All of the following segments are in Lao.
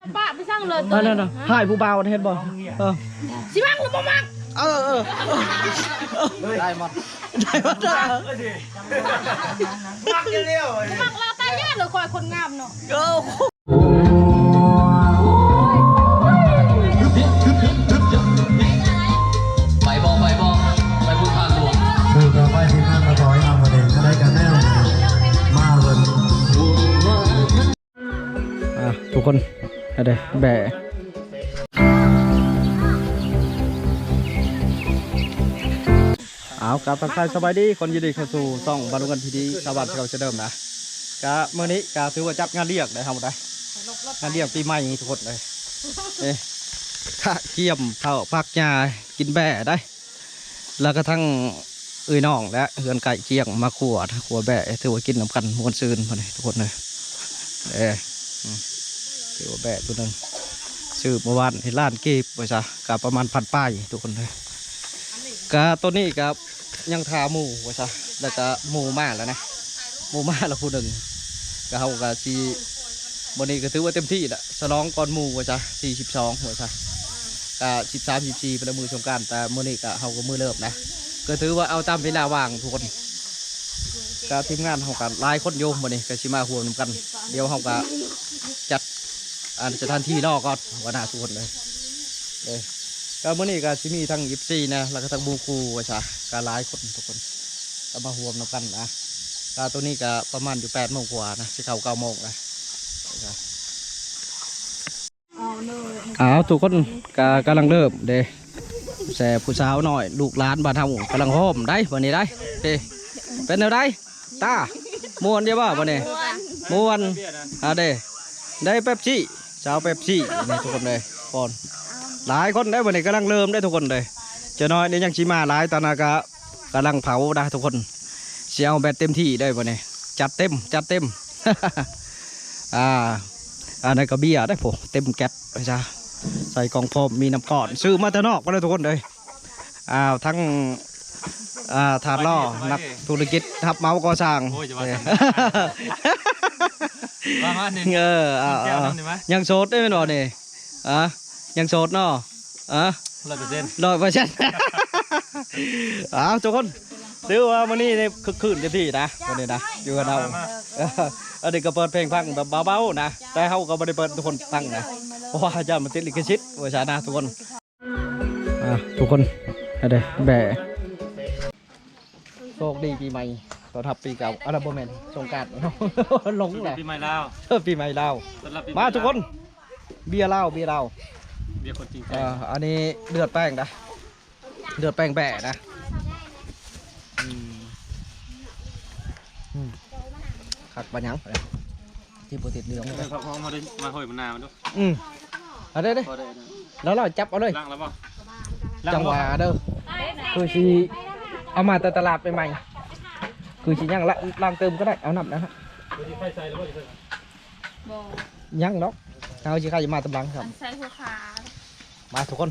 ປະໄປສັ່ງເລີຍ ອັນນັ້ນນະ ຖ່າຍຜູ້ບ່າວເຫັນບໍ່? ເອີ ຊິມັກຫຼືບໍ່ມັກ? ເອີ ເອີ ໄດມອນ ໄດມອນ ມັກຢ່າງດຽວ ມັກລາວຕາຍຍາກເລີຍ ຂ້ອຍຄົນງາມເນາະ ເອີ. ໄປບໍ່ ໄປບໍ່ ໄປບຸນທາດຫຼວງ ຄືຕໍ່ໄປທີມງານມາຖອຍເອົາປະເດັນເທົ່າໃດກັນແລ້ວ ມາເບິ່ງ ອ່າ ທຸກຄົນ ເອົາເດ້ ແບະ ເອົາ ກາບທັກທາຍສະບາຍດີ ຄົນຍິນດີເຂົ້າສູ່ຊ່ອງບ້ານດວງຈັນ ທີ ທີ ຊາວບ້ານເກົ່າເຊັ່ນເດີມນະ ກະມື້ນີ້ກະຖືວ່າຈັດງານລ້ຽງໄດ້ເຮົາໄດ້ ງານລ້ຽງປີໃໝ່ທຸກຄົນເອີຍ ເອີ ກະກຽມເຂົ້າຜັກຫຍ້າກິນແບະໄດ້ ແລ້ວກະທັງເອື້ອຍນ້ອງ ແລະ ເຮືອນໃກ້ຄຽງມາຂົ້ວ ຂົ້ວແບະ ຖືວ່າກິນນຳກັນມ່ວນຊື່ນພຸ້ນນີ້ທຸກຄົນເອີຍ ເອີ ອືມ ຖືວ່າແບະໂຕໜຶ່ງ ຊື້ເມື່ອວານນີ້ລ້ານກີບວ່າຊະ ກະປະມານພັນປາຍທຸກຄົນເອີຍ ກະໂຕນີ້ກະ ຍັງຖ້າໝູ່ວ່າຊະ ແລ້ວກະໝູ່ມາແລ້ວນະ ໝູ່ມາແລ້ວຜູ້ໜຶ່ງ ກະເຮົາກະຊິ ມື້ນີ້ກະຖືວ່າເຕັມທີ່ລະ ສະຫຼອງກ່ອນໝູ່ວ່າຊະ ທີສິບສອງວ່າຊະ ກະສິບສາມ ສິບສີ່ ເປັນມື້ສົງການ ແຕ່ມື້ນີ້ກະເຮົາກະມື້ເລີ່ມນະ ກະຖືວ່າເອົາຕາມເວລາວ່າງທຸກຄົນ ກະທີມງານເຮົາກະຫຼາຍຄົນຢູ່ ມື້ນີ້ກະຊິມາຮ່ວມນຳກັນ ດຽວເຮົາກະຈັດ ອັນ ສະຖານທີ່ລໍກ່ອນວ່ານະທຸກຄົນເອີຍ ເອີ ກະມື້ນີ້ກະຊິມີທັງ ເອັຟຊີ ນະ ແລ້ວກະທັງໝູ່ຄູ່ວ່າຊະ ກະຫຼາຍຄົນທຸກຄົນ ກະມາຮ່ວມນຳກັນນະ ກະໂຕນີ້ກະປະມານຢູ່ແປດໂມງກວ່ານະ ຊິເຂົ້າເກົ້າໂມງນະ ເອົາ ທຸກຄົນກະກຳລັງເລີ່ມເດ້ ແຕ່ຜູ້ສາວນ້ອຍ ລູກຫຼານບ້ານເຮົາກຳລັງໂຮມໄດ໋ ບາດນີ້ໄດ໋ ເດ້ ເປັນແນວໃດ? ຕາ ມ່ວນຢູ່ບໍ່ບາດນີ້? ມ່ວນ ອ່າເດ້ ໄດ້ເປັບຊີ ສາວເປັບຊີນີ້ທຸກຄົນເອີຍ ກ່ອນ ຫຼາຍຄົນເດ້ ບາດນີ້ກຳລັງເລີ່ມເດ້ທຸກຄົນເດ້ ຈັກໜ້ອຍນີ້ຍັງຊິມາຫຼາຍ ຕອນນັ້ນກະກຳລັງເຜົານະທຸກຄົນ ຊິເອົາແບບເຕັມທີ່ເດ້ບາດນີ້ ຈັດເຕັມ ຈັດເຕັມ ອ່າ ອັນນັ້ນກະເບຍເດ້ ໂອ້ ເຕັມແກັດວ່າຊະ ໃສ່ກ່ອງພ້ອມ ມີນ້ຳກ້ອນ ຊື້ມາແຕ່ນອກພຸ້ນເດ້ທຸກຄົນເອີຍ. ອ້າວ ທັງ ອ່າ ທ່ານຫຼໍ່ ນັກທຸລະກິດຮັບເໝົາກໍ່ສ້າງ ໂອ້ຍ ຢ່າວ່າຊັ້ນ ເອີ ປະມານນີ້ ເອີ ອ່າ ຍັງໂສດເດ້ແມ່ນບໍ່ນີ້? ອ່າ ຍັງໂສດເນາະ ອ່າ ຮ້ອຍເປີເຊັນ ຮ້ອຍເປີເຊັນ ອ້າວ ທຸກຄົນ ຖືວ່າມື້ນີ້ນີ້ຄຶກຄື້ນເຕັມທີ່ນະ ມື້ນີ້ນະ ຢູ່ກັບເຮົາ ມາ ມາ ອັນນີ້ກະເປີດເພງຟັງແບບເບົາໆນະ ແຕ່ເຮົາກະບໍ່ໄດ້ເປີດໃຫ້ທຸກຄົນຟັງນະ ເພາະວ່າຢ້ານມັນຕິດລິຂະສິດວ່າຊັ້ນນະ ທຸກຄົນ. ອ່າ ທຸກຄົນ ເອົາເດ້ ແບະ ໂຊກດີປີໃໝ່ ຕ້ອນຮັບປີເກົ່າ ອັນນັ້ນບໍ່ແມ່ນ ສົງການເນາະ ຫຼົງແຫຼະ ປີໃໝ່ລາວ ເອີ ປີໃໝ່ລາວ ຕ້ອນຮັບປີໃໝ່ລາວ ມາທຸກຄົນ ເບຍລາວ ເບຍລາວ ເບຍຄົນຈິງໃຈ ເອີ ອັນນີ້ເລືອດແປ້ງນະ ເລືອດແປ້ງແບະນະ ອືມ ອືມ ຄັກປານຫຍັງ ທີ່ບໍ່ຕິດເຫຼືອງ ເອີ ເຂົາເອົາມາເດ້ ມາຫ້ອຍມັນໜ້າມັນດູ ອືມ ເອົາເດ້ ເດ້ ພໍໄດ້ ແລ້ວເຮົາຈັບເອົາເລີຍ ລ້າງແລ້ວບໍ່? ຈັງຫວະເດີ ຄືຊິເອົາມາແຕ່ຕະຫຼາດໃໝ່ໆ ຄືຊິຍັງລະ ລ້າງຕື່ມກະໄດ້ ເອົານ້ຳນັ້ນລະ ບໍ່ ຍັງດອກ ເຮົາຊິໃຫ້ມາຕຳຫຼັງຊ້ຳ ອັນໃສ່ຫົວຂາ ມາທຸກຄົນ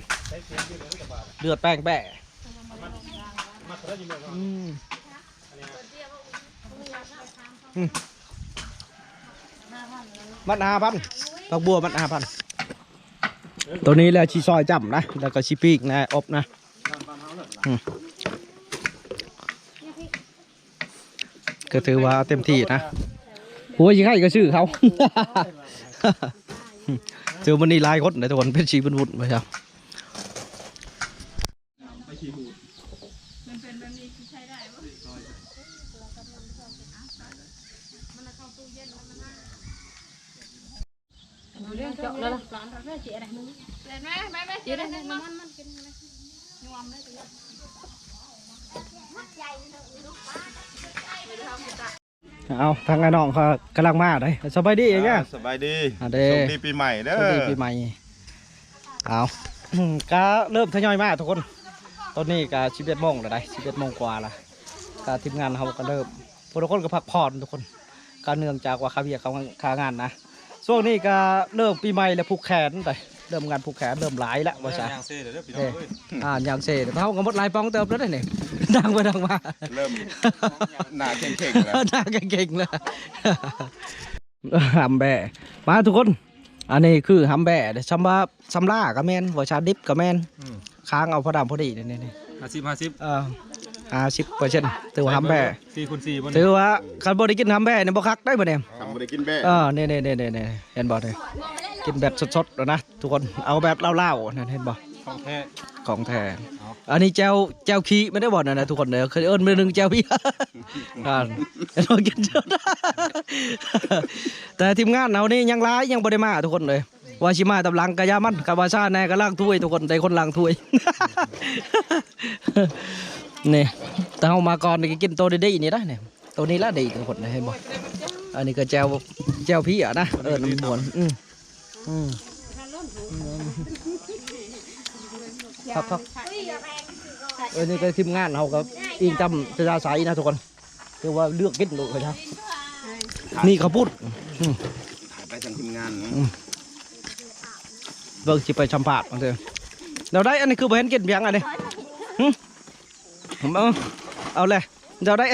ເລືອດແປ້ງແບະ ອືມ ອືມ ມັດຫ້າພັນ ຜັກບົວມັດຫ້າພັນ ໂຕນີ້ແຫຼະຊິຊອຍຈ້ຳນະ ແລ້ວກະຊິປີ້ງນະ ອົບນະ ອືມ ກະຖືວ່າເຕັມທີ່ນະ ໂອ້ຍ ຊິໃຄກະຊື້ເຂົາ ເຈີມື້ນີ້ຫຼາຍຄົນເດ້ທຸກຄົນ ເປັນສີບຸນໆ ວ່າຊັ້ນ. ມັນເປັນແບບນີ້ຊິໃຊ້ໄດ້ບໍ່? ມັນເຂົ້າຕູ້ເຢັນແລ້ວມັນ ເອົາເລື່ອງເຈາະແລ້ວລະ ແມ່ນໄໝ? ແມ່ນໄໝ? ເຈາະໄດ້ ນ້ຳມັນມັນເປັນຈັ່ງໃດ? ຍວມເລີຍ. ເອົາ ທາງອ້າຍນ້ອງເຂົາກຳລັງມາເດ້. ສະບາຍດີ ອ່າ ເອີຍ ສະບາຍດີ ອ່າເດ້ ໂຊກດີປີໃໝ່ເດີ ໂຊກດີປີໃໝ່. ເອົາ ກະເລີ່ມທະຍອຍມາທຸກຄົນ ຕອນນີ້ກະສິບເອັດໂມງແລ້ວໄດ໋ ສິບເອັດໂມງກວ່າລະ ກະທີມງານເຮົາກະເລີ່ມ ຜູ້ລາງຄົນກະພັກຜ່ອນທຸກຄົນ ກະເນື່ອງຈາກວ່າຄາວຽກຄາງານນະ. ຊ່ວງນີ້ກະເລີ່ມປີໃໝ່ແລ້ວ ຜູກແຂນໄດ໋ ເລີ່ມງານຜູກແຂນ ເລີ່ມຫຼາຍແລ້ວວ່າຊະ ຍ່າງເຊເດີພີ່ນ້ອງເອີຍ ອ່າ ຍ່າງເຊ ເຮົາກະໝົດຫຼາຍປ່ອງເຕີບແລ້ວເດ້ນີ້ ນັ່ງໄປນັ່ງມາ ເລີ່ມໜ້າເຄັ່ງໆແລ້ວ ໜ້າເຄັ່ງໆແລ້ວ ອຳແບະ ມາທຸກຄົນ. ອັນນີ້ຄືຫຳແບ້ເດ້ ຊຳວ່າ ຊຳລາກໍແມ່ນ ບໍ່ຊາດິບກໍແມ່ນ ອືມ ຄ້າງເອົາພໍດຳພໍດີນີ້ ນີ້ ຫ້າສິບ ຫ້າສິບ ເອີ ຫ້າສິບເປີເຊັນ ຖືວ່າຫຳແບ້ ສີ່ຄູນສີ່ບໍ່ນີ້ ຖືວ່າຄັນບໍ່ໄດ້ກິນຫຳແບ້ນີ້ບໍ່ຄັກໄດ໋ບັດນີ້ ຄັນບໍ່ໄດ້ກິນແບ້ ເອີ ນີ້ໆໆໆ ເຫັນບໍ່ນີ້ ກິນແບບສົດໆແລ້ວນະ ທຸກຄົນ ເອົາແບບລາວໆນັ້ນ ເຫັນບໍ່ ຂອງແທ້ ຂອງແທ້. ເອົາ ອັນນີ້ແຈ່ວ ແຈ່ວຂີ້ແມ່ນໄດ້ບໍ່ນັ້ນນະ ທຸກຄົນເດີ ເອີ້ນມື້ໜຶ່ງແຈ່ວພີ່ ອ່າ ເຫັນບໍ່ ກິນ ແຕ່ທີມງານເຮົານີ້ຍັງຫຼາຍ ຍັງບໍ່ໄດ້ມາ ທຸກຄົນເອີຍ ວ່າຊິມາຕາມຫຼັງກະຢ່າມັນ ຄັນວ່າຊ້າແດ່ກໍລ້າງຖ້ວຍ ທຸກຄົນ ໄດ້ຄົນລ້າງຖ້ວຍ ນີ້ ແຕ່ເຮົາມາກ່ອນນີ້ກໍກິນໂຕດີໆນີ້ໄດ໋ນີ້ ໂຕນີ້ລະດີ ທຸກຄົນ ເຫັນບໍ່ ອັນນີ້ກໍແຈ່ວ ແຈ່ວພີ້ອະນະ ເອີ ນ້ຳມ່ວນ ອືມ ອືມ ຄັກໆ ເອີ ນີ້ກໍທີມງານເຮົາກໍອີງຕາມສະຍາໄສນະ ທຸກຄົນ ຖືວ່າເລືອກກິນໂລດເລີຍນະ ນີ້ເຂົ້າປຸ້ນ ອືມ ໄປທາງທີມງານ ອືມ ເບິ່ງຊິໄປສຳພາດມັນເດີ ແນວໃດ ອັນນີ້ຄືບໍ່ເຫັນກິນຫຍັງອັນນີ້ ຫື ເອົາ ເອົາແຫຼະ ເຈົ້າໄດ້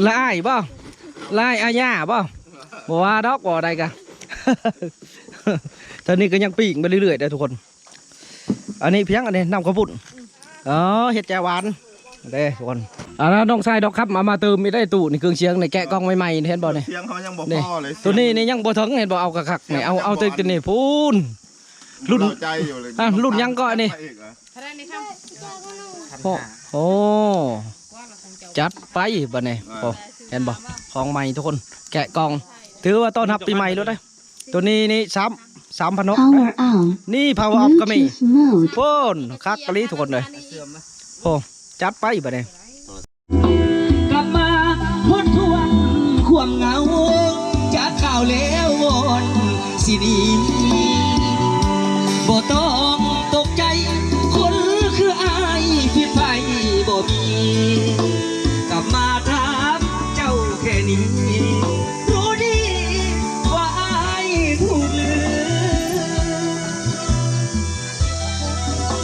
ລະອາຍບໍ່ ລະອາຍອາຍາບໍ່ ບໍ່ວ່າດອກ ບໍ່ໄດ້ກະ ຕອນນີ້ກໍຍັງປີ້ງໄປເລື້ອຍໆເດີທຸກຄົນ ອັນນີ້ພຽງ ອັນນີ້ນ້ຳເຂົ້າປຸ້ນ ອໍ ເຮັດແຈ່ວຫວານເດ້ທຸກຄົນ ອັນນັ້ນນ້ອງຊາຍດອກຄຳເອົາມາຕື່ມອີກໄດ້ ຕູ້ນີ້ເຄື່ອງສຽງນີ້ ແກະກ່ອງໃໝ່ໆ ເຫັນບໍ່ນີ້ ສຽງເຮົາຍັງບໍ່ພໍເລີຍ ໂຕນີ້ນີ້ຍັງບໍ່ເຖິງ ເຫັນບໍ່ ເອົາຄັກໆນີ້ ເອົາ ເອົາແຕ່ໂຕນີ້ພຸ້ນ ລຸ້ນ ລຸ້ນຫຍັງເກາະນີ້ ເທົ່າໃດນີ້ຄຳ ໂອ້ ໂອ້ ຈັດໄປບາດນີ້ ໂອ້ ເຫັນບໍ່ ຂອງໃໝ່ທຸກຄົນ ແກະກ່ອງ ຖືວ່າຕ້ອນຮັບປີໃໝ່ໂລດເດ້ ໂຕນີ້ນີ້ສາມ ສາມພັນຫົກ Power on ນີ້ Power off ກໍມີ Bluetooth mode ໂອ້ ຄັກອີ່ຫຼີທຸກຄົນເອີຍ ໂອ້ ຈັດໄປບາດນີ້ ກັບມາທົບທວນຄວາມເຫງົາ ຈາກຄາວແລ້ວວອນຊິໜີ ບໍ່ຕ້ອງຕົກໃຈ ຄົນຄືອ້າຍຜິດໄຜບໍ່ມີ ກັບມາຖາມເຈົ້າແຄ່ນີ້ ຮູ້ດີວ່າອ້າຍຖືກລື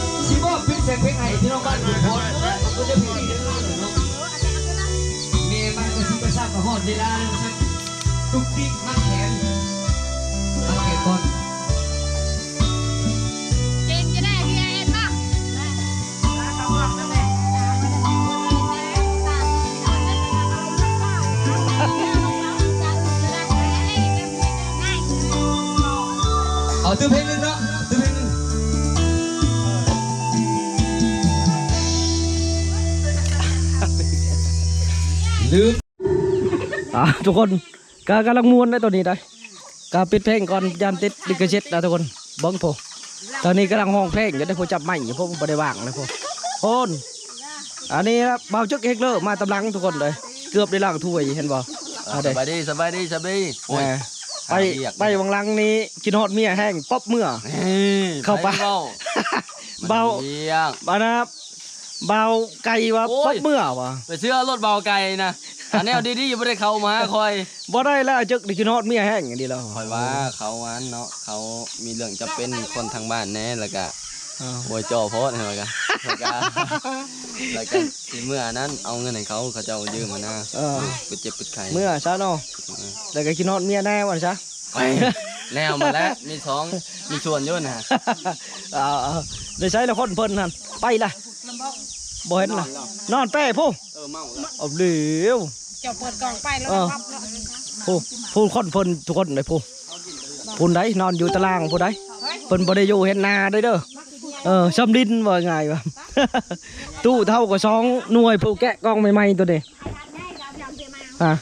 ມ ຊິມອບເປັນແສງເພັງໃຫ້ພີ່ນ້ອງບ້ານບຸນພອນເອີຍ ເພິ່ນຈະເປັນທີ່ເດີເນາະ ແມ່ມັນກໍຊິໄປຊັກມາຮອດເວລາ ຕຸກຕິກມັດແຂນ ມັດແຂນກ່ອນ ເກັ່ງຈະໄດ້ເຮັດບໍ່ ເອົາຕື່ມເພງໜຶ່ງເນາະ ຕື່ມເພງໜຶ່ງ ລືມ ອ່າ ທຸກຄົນ ກະກຳລັງມ່ວນໃນຕອນນີ້ໄດ໋ ກະປິດເພງກ່ອນ ຢ້ານຕິດລິຂະສິດນະທຸກຄົນ ເບິ່ງພຸ້ນ ຕອນນີ້ກຳລັງຮ້ອງເພງຢູ່ເດ້ ຜູ້ຈັບໄມຢູ່ພຸ້ນ ບໍ່ໄດ້ວ່າງເລີຍພຸ້ນ ໂອ້ນ ອັນນີ້ລະ ບ່າວຈຶກເຮັກເລີມາຕາມຫຼັງທຸກຄົນເອີຍ ເກືອບໄດ້ລ້າງຖ້ວຍ ເຫັນບໍ່ ເອີ ສະບາຍດີ ສະບາຍດີ ສະບາຍດີ ໂອ້ຍ ໄປ ໄປຫວ່າງຫຼັງນີ້ຄິດຮອດເມຍແຮງ ປັອບເມືອ ເຂົ້າໄປ ເວົ້າ ບ່າວ ອັນນະ ບ່າວໄກ່ວ່າ ໂອ້ຍ ປັອບເມືອວ່າ ໄປເຊື່ອລົດບ່າວໄກ່ນະ ອັນແນວດີໆບໍ່ໄດ້ເຂົ້າມາຫາຂ້ອຍ ບໍ່ໄດ້ແລ້ວ ຈຶກໄດ້ຄິດຮອດເມຍແຮງອີ່ຫຼີແລ້ວ ຂ້ອຍວ່າເຂົາອັນເນາະ ເຂົາມີເລື່ອງຈຳເປັນຄົນທາງບ້ານແດ່ ແລ້ວກະ ເອີ ໂອ້ຍ ຈ່ອໂພດ ແລ້ວກະ ແລ້ວກະ ແລ້ວກະຊິເມືອອັນນັ້ນ ເອົາເງິນໃຫ້ເຂົາ ເຂົາເຈົ້າຢືມຫັ້ນນະ ເອີ ປຶດເຈັບປຶດໄຂ້ ເມືອຊະເນາະ ເອີ ແລ້ວກະຄິດຮອດເມຍແດ່ວ່າຊະ ໂອ້ຍ ແນວມາແລ້ວ ມີສອງ ມີສ່ວນຢູ່ນະ ເອົາໆ ໄດ້ໃຊ້ລະຄົນເພິ່ນຫັ້ນ ໄປລະ ບໍ່ເຫັນລະ ນອນແປ້ພຸ້ນ ເອີ ເມົາແລ້ວ ເອົາເລີວ ເຈົ້າເປີດກ້ອງໄປແລ້ວ ເອີ ພັບເນາະ ຜູ້ ຜູ້ຄົນເພິ່ນທຸກຄົນເດ້ຜູ້ ຜູ້ໃດນອນຢູ່ຕາລ່າງຜູ້ໃດ ເພິ່ນບໍ່ໄດ້ຢູ່ເຫັນໜ້າເດ້ເດີ ເອີ ຊຳລິນວ່າງ່າຍວ່າ ຕູ້ເທົ່າກໍສອງໜ່ວຍ ຜູ້ແກະກ່ອງໃໝ່ໆໂຕນີ້ ຮະ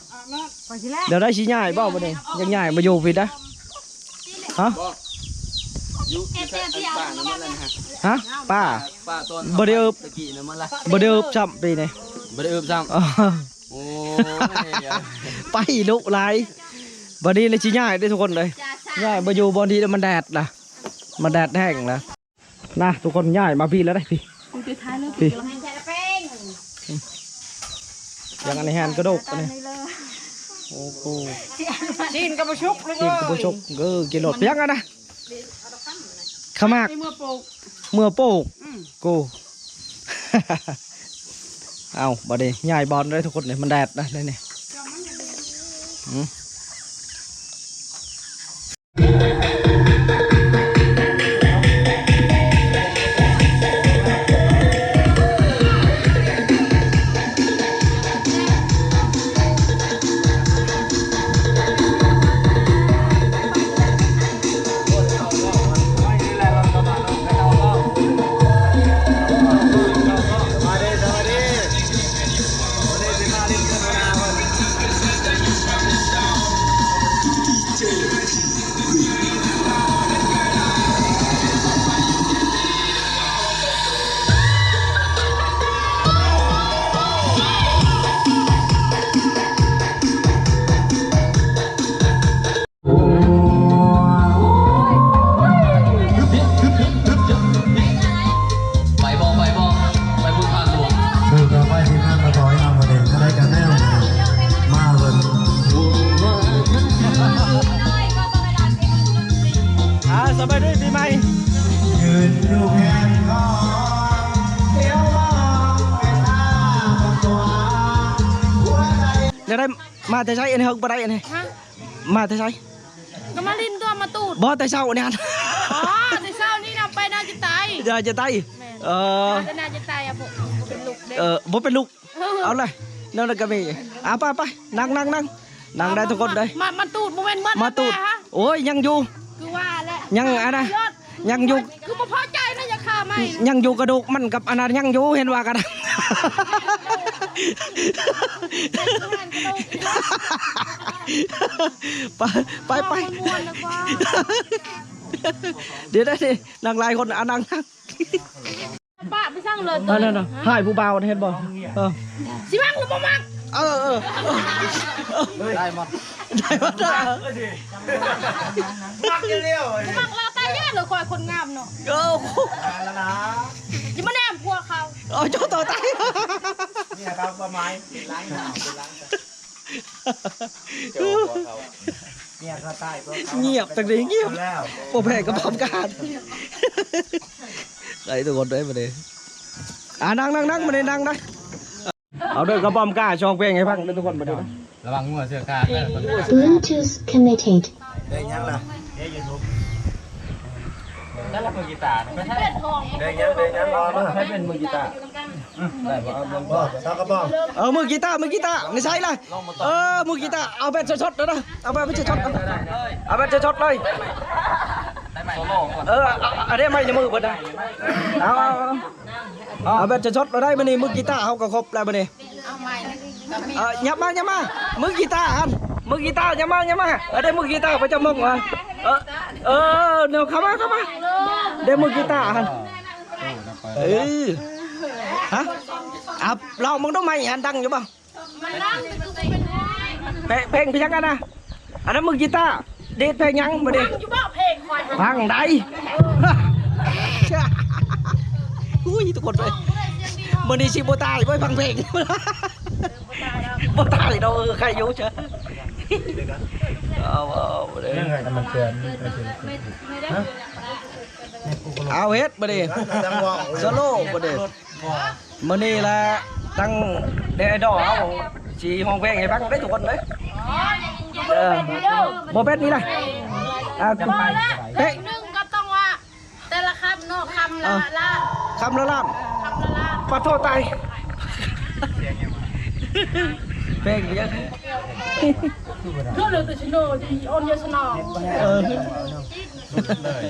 ດຽວໄດ້ຊິຍ້າຍບໍ່ບັດນີ້ ຢາກຍ້າຍມາຢູ່ພີ້ນະ ຮະ ຢູ່ ຢູ່ໃສ ອັນປ່ານັ້ນໝົດແລ້ວນະ ຮະ ປ່າ ປ່າຕອນ ບໍ່ໄດ້ເອີບ ຕະກີ້ນັ້ນໝົດລະ ບໍ່ໄດ້ເອີບຊ້ຳປີນີ້ ບໍ່ໄດ້ເອີບຊ້ຳ ໂອ້ຍ ໄປດຸຫຼາຍ ບັດນີ້ລະຊິຍ້າຍເດ້ທຸກຄົນເອີຍ ຍ້າຍມາຢູ່ບ່ອນທີ່ມັນແດດລະ ມັນແດດແຮງລະ ນະ ທຸກຄົນ ຍ້າຍມາພີ້ລະເດ້ ພີ້ ຢູ່ທ້າຍເລີຍ ພີ້ ຢ່າງອັນນີ້ແຮນກະດູກອັນນີ້ ໂອ້ໂຫ ຊີ້ນກໍບໍ່ສຸກ ຊີ້ນກໍບໍ່ສຸກ ເອີ ກິນໂລດ ພຽງອັນນະ ຂະໝາກ ເມື່ອໂປກ ເມື່ອໂປກ ອືມ ໂກ ເອົາ ບັດນີ້ຍ້າຍບ່ອນເດີທຸກຄົນ ນີ້ມັນແດດນະ ນີ້ ນີ້ ອືມ. ອ່າ ສະບາຍດີປີໃໝ່. ແນວໃດ ມາແຕ່ໃສອັນນີ້? ເຮົາບໍ່ໄດ້ອັນນີ້. ຮະ? ມາແຕ່ໃສ? ກໍມາຫຼິ້ນຕົວະ ມາຕູດ. ບໍ່ ແຕ່ເຊົ້ານີ້ຫັ້ນ. ອໍ ແຕ່ເຊົ້ານີ້ນະ ໄປນາຈະໄຕ. ນາຈະໄຕ. ແມ່ນ. ເອີ ນາຈະໄຕ ບໍ່ເປັນລູກເດ້. ເອີ ບໍ່ເປັນລູກ. ເອີ ເອົາເລີຍ ແນວນັ້ນກໍມີ. ອ່າ ໄປໆ ນັ່ງໆໆ ນັ່ງໄດ້ທຸກຄົນເດ້. ມາ ມາຕູດ ບໍ່ແມ່ນເບິດ ມາຕູດ. ໂອ້ຍ ຍັງຢູ່ ຄືວ່າແຫຼະ ຍັງອັນນະ ຍັງຢູ່. ຄືບໍ່ພໍໃຈນະ ຢາກຂ້າໃໝ່. ຍັງຢູ່ ກະດູກມັນກັບອັນນັ້ນຍັງຢູ່ ເຫັນວ່າກັນ. ໄປ ໄປ ໄປ ມ່ວນໆ ດຽວໄດ້ ນັ່ງຫຼາຍຄົນ ອ່າ ນັ່ງ ປະໄປສັ່ງເລີຍ. ອັນນັ້ນນະ ຫາຍຜູ້ບ່າວ ເຫັນບໍ່? ເອີ ຊິມັກຫຼືບໍ່ມັກ? ເອີ ເອີ ໄດມອນ ໄດມອນ ມັກຢູ່ແລ້ວ. ມັກລາວຕາຍຍາກເລີຍ ຂ້ອຍຄົນງາມເນາະ. ເອີ ຢ່າມາແນມຜົວເຂົາ. ເອົາ ເຈົ້າຕໍ່ຕາຍ ນີ້ນະຄັບ ຄວາມໝາຍ ງຽບ ຕັ້ງແຕ່ງຽບ ບໍ່ແພ້ກະປ້ອມການ. ໄດ້ທຸກຄົນເດ້ ບັດນີ້. ອ່າ ນັ່ງໆໆ ບັດນີ້ນັ່ງໄດ້. ເອົາເດີ ກະປ້ອມກາ ຊອງເພງໃຫ້ຟັງເດີທຸກຄົນ ບັດນີ້. ລະວັງງົວເສືອກາງເດີ. Bluetooth connected. ໄດ້ຫຍັງລະ? ໄດ້ລະມືກີຕາ. ໄດ້ຫຍັງ ໄດ້ຫຍັງ? ໃຜເປັນມືກີຕາ? ໄດ້ບໍ່? ເອົາເບິ່ງ ເອົາກະປ້ອມ. ເອີ ມືກີຕາ ມືກີຕາ ໃນໃສລະ? ເອີ ມືກີຕາ ເອົາແບບສົດໆເດີນະ ເອົາແບບສົດໆ ເອົາແບບສົດໆເລີຍ. ເອີ ອັນນີ້ໄມ້ໃນມືເພິ່ນນະ. ເອົາ ເອົາ ເອົາແບບສົດໆເລີຍໄດ໋. ມື້ນີ້ມືກີຕາເຮົາກໍຄົບແລ້ວມື້ນີ້. ເອີ ຫຍັບມາ ຫຍັບມາ ມືກີຕາຫັ້ນ ມືກີຕາ ຫຍັບມາ ຫຍັບມາ. ເອີ ໄດ້ມືກີຕາປະຈຳວົງວ່າ. ເອີ ເອີ ເນາະ ເຂົ້າມາ ເຂົ້າມາ ໄດ້ມືກີຕາຫັ້ນ. ເອີ ຮະ ອັບ ລອງເບິ່ງດູ ໄມ້ຫັ້ນດັງຢູ່ບໍ່? ມັນດັງ ເພງ ເພງ ເພງຫຍັງຫັ້ນນະ? ອັນນັ້ນມືກີຕາ ດີດເພງຫຍັງ? ບໍ່ດີດຢູ່ບໍ່ເພງຂ້ອຍ ຟັງໄດ໋. ອຸ້ຍ ທຸກຄົນເອີຍ ມື້ນີ້ຊິບໍ່ຕາຍບໍ່ຟັງເພງ. ບໍ່ຕາຍດອກ ເອີ ໃຄຢູ່ເຊີ. ເອົາ ເອົາ ເອົາເດີ ຍັງໄງມັນເຊື່ອ ເອົາເຮັດບາດນີ້ ສະໂລບາດນີ້. ມື້ນີ້ລະ ທັງເດໄອດອລເຮົາຊິຮ້ອງເພງໃຫ້ຟັງເດ້ທຸກຄົນເດີ. ເອີ ບໍ່ເປັນນີ້ລະ ອ່າ ເພງໜຶ່ງກໍຕ້ອງວ່າ ແຕ່ລະຄຳເນາະ ຄຳລະລ້ານ ຄຳລະລ້ານ ຄຳລະລ້ານ. ປະໂທດຕາຍ ເພງຫຍັງ? ເອີ ເ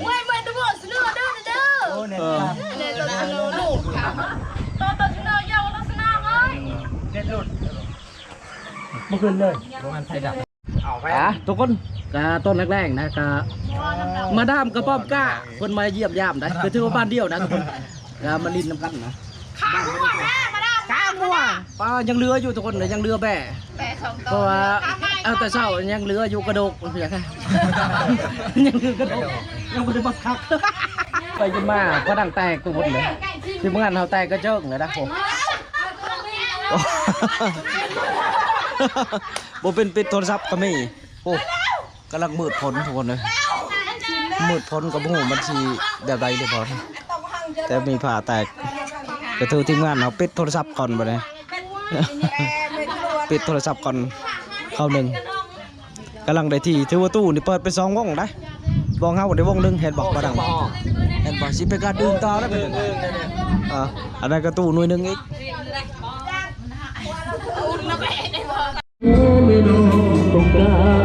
ມື່ອຍ ເມື່ອຍ ຕະໂບສະໂນເດີ ເດີ ເອີ ໂຕ ໂຕສະໂນ ເຍົາ ໂຕສະໂນເອີຍ ເນັດຫຼຸດ ບໍ່ຂຶ້ນເລີຍ ບໍ່ແມ່ນໄຟດັບ. ອ່າ ທຸກຄົນ ກະຕອນແລງໆນະ ກະມາດາມກະປ້ອມກາ ເພິ່ນມາຢ້ຽມຢາມໄດ໋ ກະຖືວ່າບ້ານດຽວນະທຸກຄົນ ກະມາຫຼິ້ນນຳກັນນະ. ຂ້າງົວ ຂ້າງົວ ປ້າ ຍັງເຫຼືອຢູ່ທຸກຄົນ ຍັງເຫຼືອແບ້ ແບ້ສອງໂຕ ເພາະວ່າເອົາແຕ່ເຊົ້າ ຍັງເຫຼືອຢູ່ກະດູກ ຍັງເຫຼືອກະດູກ ຍັງບໍ່ໄດ້ບັກຄັກ. ໄປຈົນມາພະໜັງແຕກທຸກຄົນເລີຍ ທີມງານເຮົາແຕກກະເຈິງເລີຍນະ. ໂອ້ ບໍ່ເປັນ ປິດໂທລະສັບກະມີ. ໂອ້ ກຳລັງມືດຝົນທຸກຄົນເອີຍ ມືດຝົນກໍບໍ່ຮູ້ມັນຊິແບບໃດເດ ແຕ່ມີຜ້າແຕກ ກໍຖືທີມງານເຮົາປິດໂທລະສັບກ່ອນບາດນີ້ ປິດໂທລະສັບກ່ອນ ເຂົ້າໜຶ່ງ ກຳລັງໄດ້ທີ່ ຖືວ່າຕູ້ນີ້ເປີດໄປສອງວົງໄດ໋ ວອງເຮົາໄດ້ວົງໜຶ່ງ ເຫັນບໍ່ ບໍ່ດັງ ເຫັນບໍ່ ຊິເປັນການດຶງຕໍ່ໄດ້ ເອີ ອັນນັ້ນກໍຕູ້ໜ່ວຍໜຶ່ງອີກ. ໂອ້ ແມ່ນ້ອງສົງການ